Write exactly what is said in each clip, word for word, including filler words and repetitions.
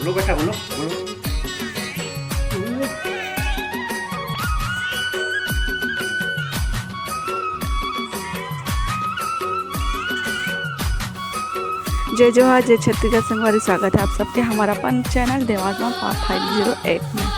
बोलो बेटा, बोलो, बोलो। जय जोहार, जय छत्तीसगढ़ संगवारी, स्वागत है आप सबके हमारा अपन चैनल देवास वन पाँच फाइव जीरो एट में।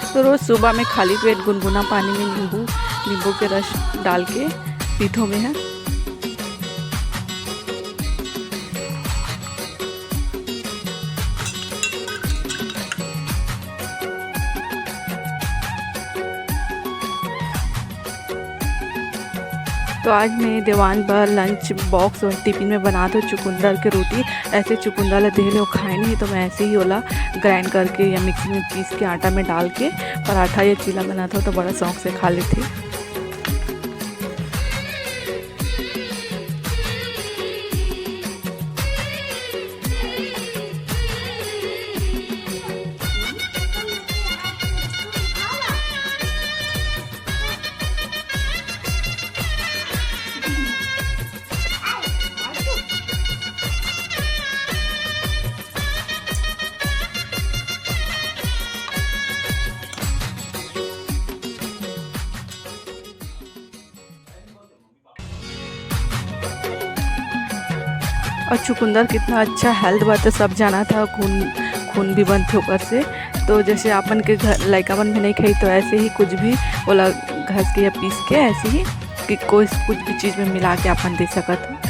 तो रोज सुबह में खाली पेट गुनगुना पानी में नींबू, नींबू के रस डाल के पीथो में है। तो आज मैं देवान बर लंच बॉक्स और टिफिन में बनात हों चुकुंदर के रोटी। ऐसे चुकुंदर ला देहे ले वो खाए नहीं, तो मैं ऐसे ही ओला ग्राइंड करके या मिक्सी में पीस के आटा में डाल के पराठा या चीला बनात हों, तो बड़ा शौक से खा लेथे। और चुकंदर कितना अच्छा हेल्थ बर, तो सब जानत हे, खून, खून भी बनथे ओकर से। तो जैसे आपन के घर लइका मन भी नहीं खाई, तो ऐसे ही कुछ भी ओला घस के या पीस के ऐसे ही कि कोई कुछ भी चीज़ में मिला के आपन दे सकत हो।